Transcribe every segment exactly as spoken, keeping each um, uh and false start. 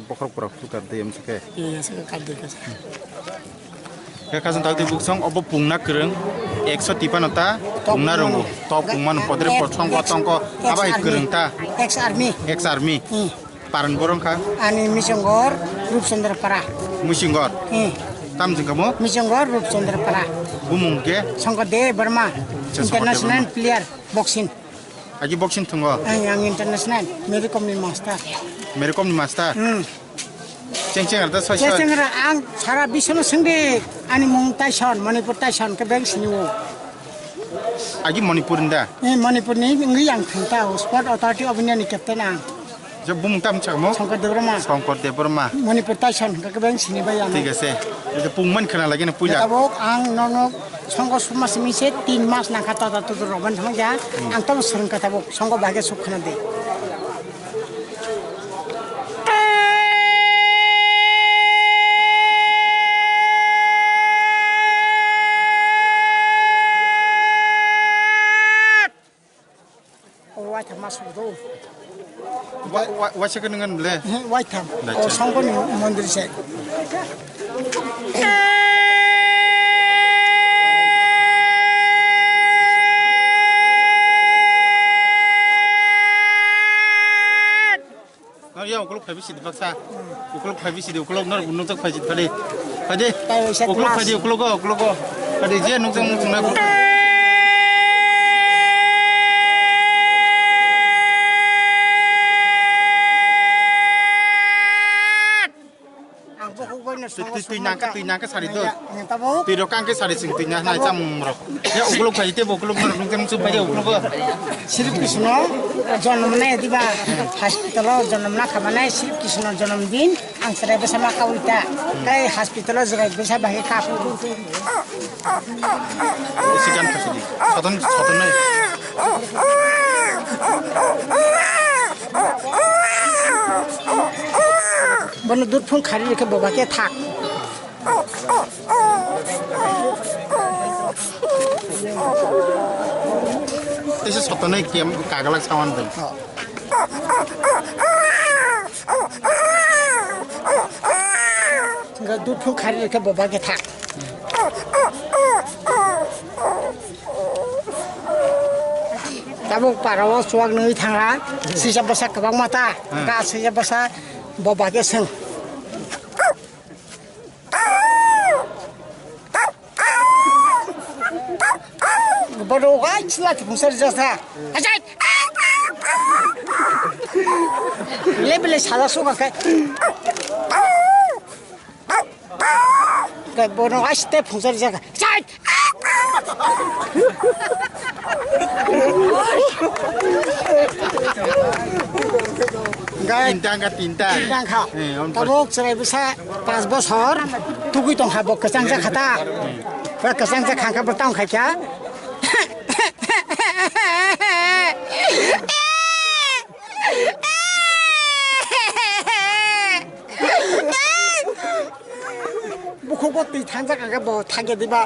Bokhorok borok tu kap de em sake. Iya, sake kap de kasa. Khe khasang tawtwi buksong obo pungna kwrwng, ekso tipano ta pungna rwngo. Tok pungmano podre potsongko tongko abo hai kwrwng ta. Ex army. Ex army. Hmm. Paran borong kha? Ani Misongor Rupchandra Para. Misongor? Hmm. Tam jingkamo? Misongor Rupchandra Para. Bumung ke? Songko De Burma. International player boxing. Agi boxing thungo? Ang, ang international. Mary Kom ni master. Mary Kom ni master? Hmm. Cheng cheng arda soi soi. Cheng cheng ra ang sara biswno sengdi ani mung Tyson, Manipur Tyson ke beng sini o. Agi Manipur nda? Eh, Manipur ni ngwi ang thangta o. Sport Authority of India ni captain ang. Je bumung tam chakmo? Shankar Debbarma. Shankar Debbarma. Manipur Tyson ke beng sini bai ang. Thik ase. Ede pungman khana lagi na puila. Tabok ang nono Songko suma simi se tin mas nangkha tota tutu roban thang ja. Hmm. Ang tamo swrwng kha tabuk songko bahai khe suk khna de. O waitham ma song do. Wa-, wa-, waisa khe nwngan ble? He, waitham. Dacha. O songkoni mondir se. Nang ya ukuluk phaibi sidi baksa. Ukuluk phaibi sidi ukuluk nor nukjak phaiji phadi. Phadi. Ukuluk phaidi ukuluk go ukuluk go. Phadi je nukjak nukjak na. Ang bukhuk bai no songo. Twi nangka twi nangka sari do. Twi rok kangke sari sing twi nang nai chamung rok. Ya ukuluk phai te bo ukuluk no nung tem su phai de ukuluk. Sri Krishna jonom ne diba hospital o jonom na khamane Sri Krishna jonom din ang sere besa ma kawi ta. Kai hospital o jere besa bahai ka. Sikan phai sidi. Soton soton nai. Bono dudphung khari rikhe boba khe thak. Tesa sotonai kem kagalak sawan bai. Nga dudphung khari rikhe boba khe thak. Tabuk parao chuak nwi thanga, sisa bwsa kwbangma ta, hmm, ka sisa bwsa bo bagwi swng. Bodo wai chila thungsar jasa. Ajai. Lebele sala suka kai. Kai bono aste phungsar jaka. Chai! Gai. Tinta ka tinta. Tinta kha. Eh, on. Tabok chwrai bwsa panch bosor tugui tong kha bo kwchang jak kha ta. Ba kwchang jak kha kha bo tong kha kya. Bukhuk bo twi thangjak ang khe bo thangya diba.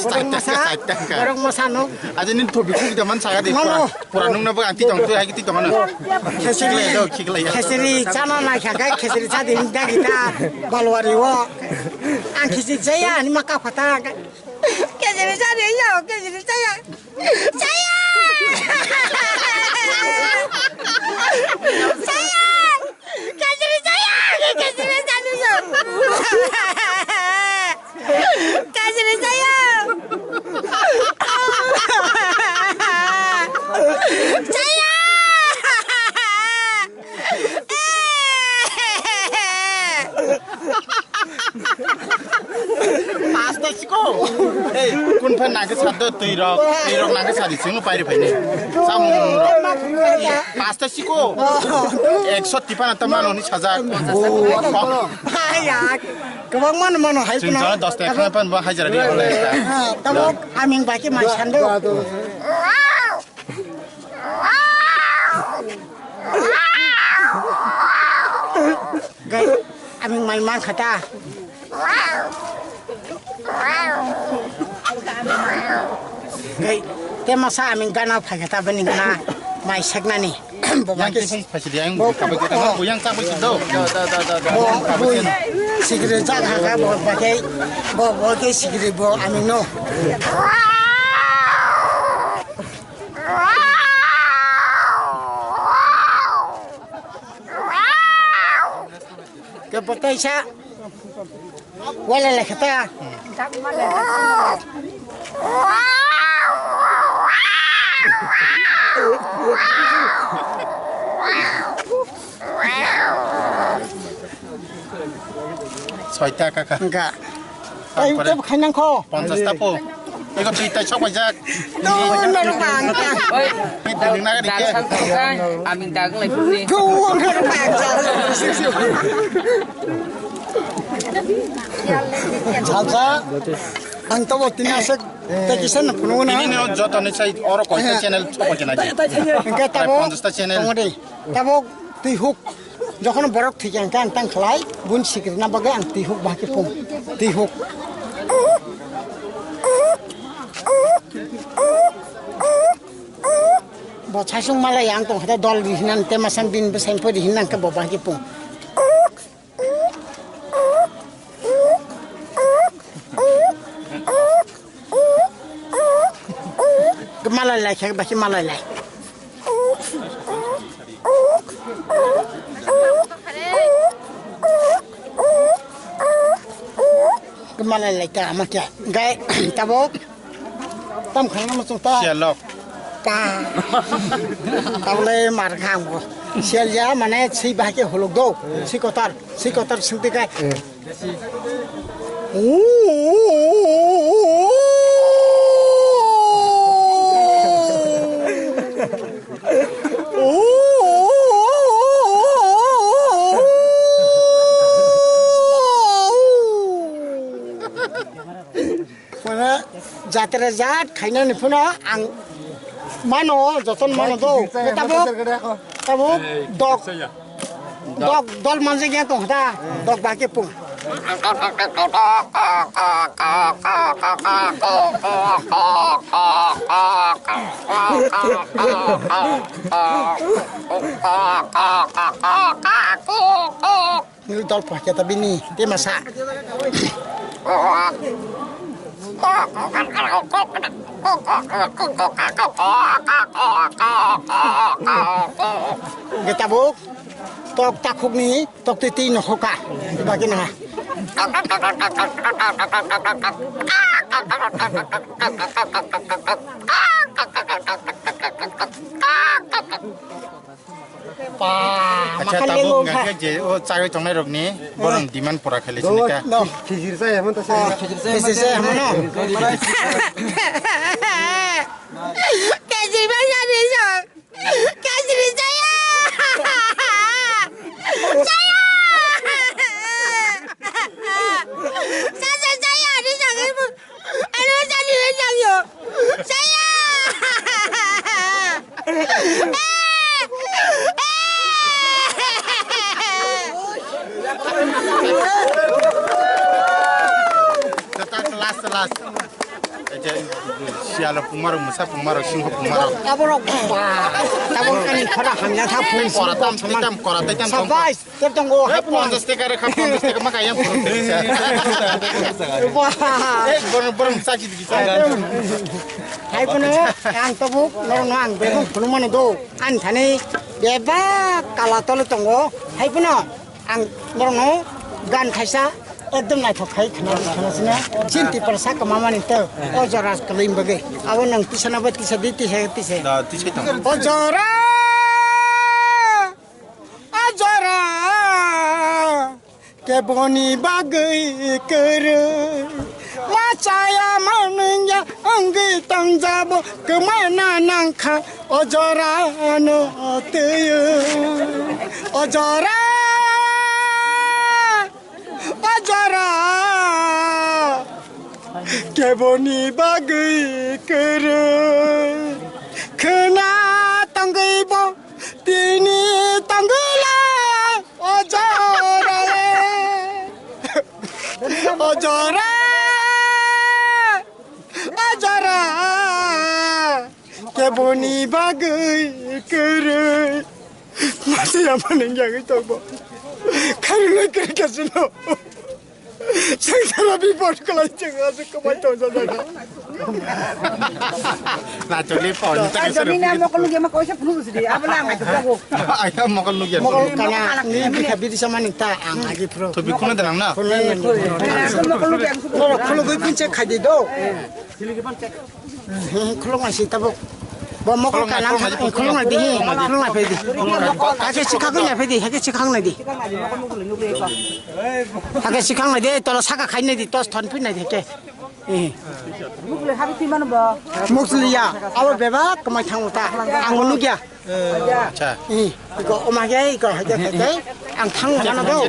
Borok masa, borok masa no. Aja ni thobi thobi daman saga de. Mano. Pura, pura nung na bwk ang titong tu hai titong ano. Khesiri, khiklai do, khiklai ya. Khesiri chana na kha kai khesiri cha de ni da kita balwari wo. Ang khesiri chaya ni maka phata. Khesiri cha de yo, khesiri chaya. Chaya! Chaya! Kajri chaya! Kajri chaya! Kajri chaya! Chaya! Pasto Siko. Ei, kun phan nangkhe sa do twi rok, twi rok nangkhe sa di sing pai ri phai ni. Samung rok. Pasta siko. Ekso tipan ta mano ni sajak. Hai ya. Kwbang mano mano hai. Chwng chwng dos ta khana pan ba hajra di ole. Tamo aming baki mai sando. Gai, aming mai man khata. Gai, te masa aming gana phai khata bani gana mai seknani. Bo yang baki te phai phai dia yang bo kabai kita bo yang tak bai do. Bo bui sikri jak haka bo baki bo bo ke sikri bo aming no. Ke botai sa. Wala le khata. Soita kaka. Enggak. Tayo, tayo, khainang ko. Ponchas ta po. Ego twi tai sok paijak. No, no, no, no, no. Oi, ni ding na ni ke. Amin dagang lai puni. Go, no, no, no, no. Salsa. Ang to bo tinasek. Te kisan na puno na. Ini no joto ni sai oro ko channel sok paijak na ji. Enggak tabo. Ponchas ta channel. Tamo de. Tabo twi huk. Jokhon borok thwikha hwnkhe ang tang khlai, bun sikrina bagwi ang twi huk bahai khe pung. Twi huk. Bo saichung malai ang tong khe dol ri hinan te masang bini bwsai pori hinan khe bo bahai khe pung. Malai lai khe bahai khe malai lai. Malai lai ta ama kya. Gai tabok. Tam khana ma chungta. Sialok. Ta. Tabole mar kham go. Sial ya mane si bahai khe huluk do. Si kotar. Si kotor singti kai. Phano jatra jat khainani phano ang mano, joton mano do. Tabuk, tabuk dok, dok dol manjak ya tong da, dok baki pung. Nil dol pah kata bini, dia masa. Gita buk, tok takhuk ni, tok titi no hoka, bagi na. Pa, acha, makan tabuk lengo kha. Enggak je, o chagwi tongnai rokni, borok demand pura khailai sini ka. No. Khijir chaya hwn ta se. Khijir chaya hwn no. Khijir chaya ni song. Khijir chaya. Chaya. Chaya, chaya ni song. Ano jani we jang yo. Saya. Kata kelas kelas. Aja siala pumaro, musa pumaro, singho pumaro. Taboro, taboro kani khora hamya tha pung. Kora tam, tam, kora tam, tam. Sabais. Ter tongo, hai puno. Ponchas taka rekha, ponchas taka ma kaya puro. Wah. Eh, borong, borong, saki digi, saki. Hai puno, ang tabuk, norok no ang bebak phunuk mano do. Ani thani bebak kala tole tongo. Hai puno, ang norok no gan khaisa ekdom naithok khai khna, khna sina. Chinti parsa kama mani to. O jora kalim bage. Abo nang tisa na ba tisa di, tisa, tisa. Da, tisa tong. O jora. Ajora keboni bagwi kwrwi, ma Chaya manungya wngwi tongjabo kwmana nangkha o jorano twiwi. O jora, o jora, keboni bagwi kwrwi. Khwna tongwibo tini tongwila o jora. O jora, o jora, keboni bagwi kwrwi. Masa ya manung yagwi tongbo. Kharwi kwrwi kasino. Sangsara bipor kwlai chwng aswk kwmai tongjajaga. Naitugli pon. Ah, jamina mokol nugya ma koisa phunu sidi. Abla ang atu jago. Ai, mokol nugya. Mokol kana ni bikha biri samani ta ang agi phro. To bikhuna danang na. Khulugwi. Khulugwi. Khulugwi. Khulugwi pinche khadi do. Khulugwi si tabuk. Bo mokol kana khulugwi di. Khulugwi di. Hake sikha khulugwi di. Hake sikha khulugwi di. Hake sikha khulugwi di. Tolo saka khainai di. Tos thon pinai di ke. Eh. Mukli habi ti mano bo. Mukli ya, abo bebak kwmai thango ta. Ang bo nugya. Acha. Eh, iko oma ge, iko haja khaite. Ang thango mano bo.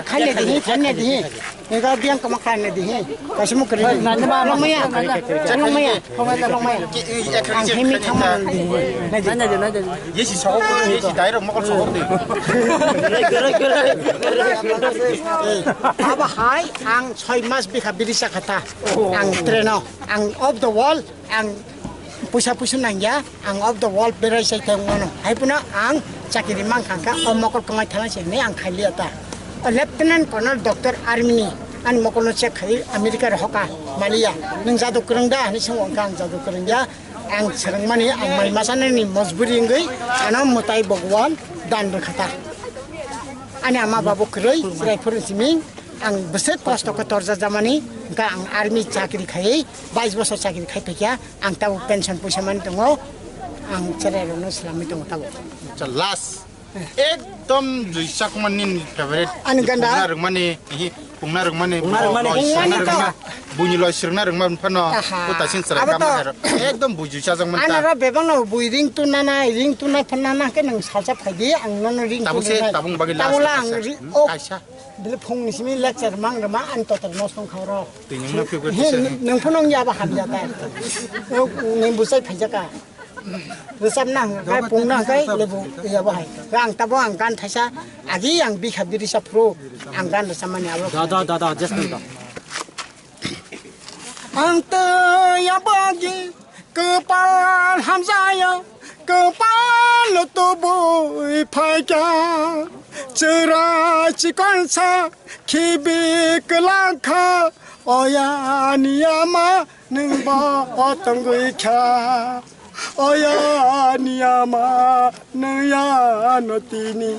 Khaine dihi, khaine dihi. Iko biang kwma khaine dihi. Kasi mukri. Longmaya. Longmaya. Longmaya. Ang himi thango dihi. Yesi sohok, yesi dairo mokol sohok di. Abo hai ang soi mas bikha birisa khata. Ang treno, ang off the wall, ang puisa puisa nangya, ang off the wall berai sai tong mano. Hai puno ang chakiri mang khangkha, o mokol kwmai thana se ne ang khailiya ta. O Lieutenant Colonel Doctor Army ni, ani mokol no check khai America ro hoka, maliya. Nung jadu kwrwng da, ani sung wngkha ang jadu kwrwng ya. Ang swrwngmani, ang mai masa nini mojburi wngwi, ano mwtai Bhagwan dan rwkha ta. Ani ama babu kwrwi, chwrai phuru siming, ang bwswk kosto khe torjak jamani, hwnkha ang army chakri khaiwi, bais bosor chakri khai phaikha, ang tabuk pension puisa mani tongo, ang chwrai rokno swlamwi tongo tabuk. Acha, last, ekdom juichakmani nini favorite. Ani ganda? Pungna rwngmani, hi, pungna rwngmani, pungna rwngmani, loi swrwngna rwngmani, buini loi swrwngna rwngmani phano, aha, o taising chwrai abo kama to hai rok. Ekdom bui juichajakmani ta. Ani ro bebakno bui ring tunanai, ring tunai phano nang khe nwng salsa phaidi, ang nono ring tunanai. Tabuk se, tabuk bagwi last. Tabuk la ang kaisa. Ri-, hmm, o kaisa. Bile phungni simi lecture mang rwma ani total nosto wngkha oro. Twi nwngno phiyok khe he, kisa. Nwng phano wngya ba hamya ta. Nwng bwsai phaijaka. Rwchapna hwnkha khe pungna hwnkha khe lebu ya bo hai. Ang tabo ang gan thaisa agi ang bikha birisa phuru ang gan rwchapmani abo. Da, da, da, da, just da. Ang tei ya bagi kwpal hamjaya, kwpal tubui phaikha, chwrai chikonsa khibi kwlangkha, oya niyama nwng bo tongwi kha, oya niyama nwng ya no tini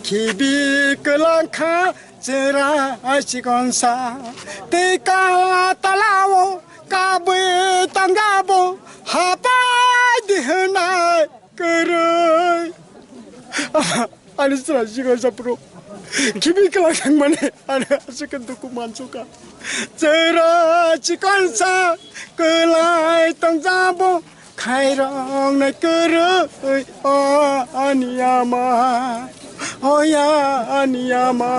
khibi kwlangkha, chwrai chikonsa tei ka talao kabui tangabo hapai di hwnai kwrwi. Ani chwrai chikonsa phuru khibi kwlai thangmani ani aswk khe dukhu mansukha. Chwrai chikonsa kwlai tongjabo khairoknai kwrwi o ani ama, o ya ani ama,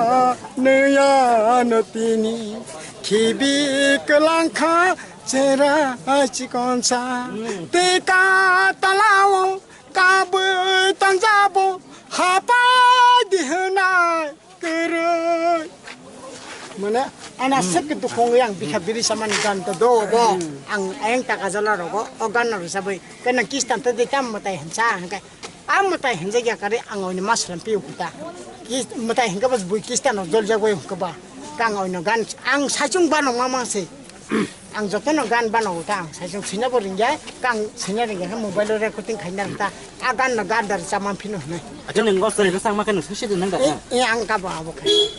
nw ya no tini khibi kwlangkha chwrai chikonsa tei ka talao kabui tongjabo hapai di hwnai kwrwi. Mane, ana sek dukhung yang bikha biri saman gan to do bo. Ang ayang taka jala rogo, o gan no sabai. Kana kistan to de tam matai hansa, hangkai. Am matai hansa ya kare ang oini maslam piu kuta. Kis-, matai hangka bas bui kistan no jol jagoi hangka ba. Kang oino gan, ang sachung ba no mamang se. Ang jotono gan bano ta ang saichung sina bo ringya, kang sina ringya khe mobile o recording khaina ta. A gan no gan dar chaman phino hwnwi. Acha nang gos ri sang ma khe nang sasi de nang da. E, e, ang ka bo abo khai.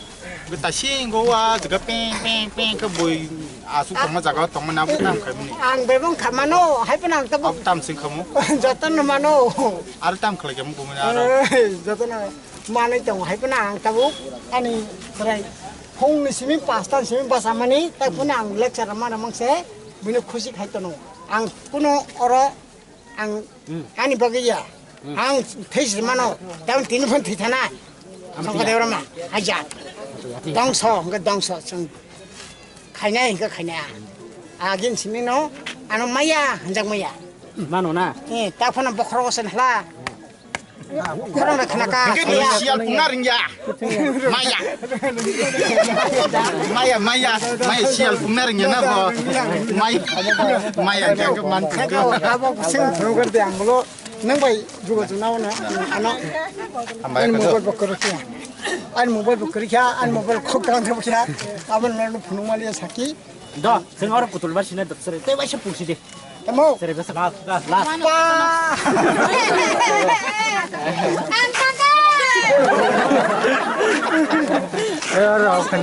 Gota sing go wa jaga peng peng peng khe boi asu tongma jaga tongma na bo tam khai muni. Ang bebong khamano, hai pun ang tabo. Ab tam sing khamu. Jotono mano. Ar tam khlai khamu gumani aro. Ei, jotono manwi tongo, hai pun ang tabo. Ani brai. Phungni simi pasta simi basa mani, tak phone ang lecture ma na mangse, bini khusi khai tono. Ang kuno oro ang ani bagwi ya. Ang thais mano, tak tini phone thai thana. Songkha Debbarma, haja. Dongso, hingke dongso, song. Khainai, hingke khainai. Agin simi no, ano maya, hanjak maya. Mano na? Eh, tak phone bokhro sen hla. Khorang rok khna ka. Hingke ni sial pungna ringya. Maya. Maya, maya, maya sial pungna ringya na bo. Maya, maya, hingke man. Abo sing throgar de ang bolo. Nang bai juga juna wana. Ano. Hambai. Ani mobile bo kwrwi kha. Ani mobile bo kwrwi kha. Ani mobile khok tang thang kha. Abo no phunuk mali saki. Do, sing oro kutul ba sine dot sere. Te bai se pungsi de. Tamo. Sere besa la la la. Pa. Eh, ora, oke.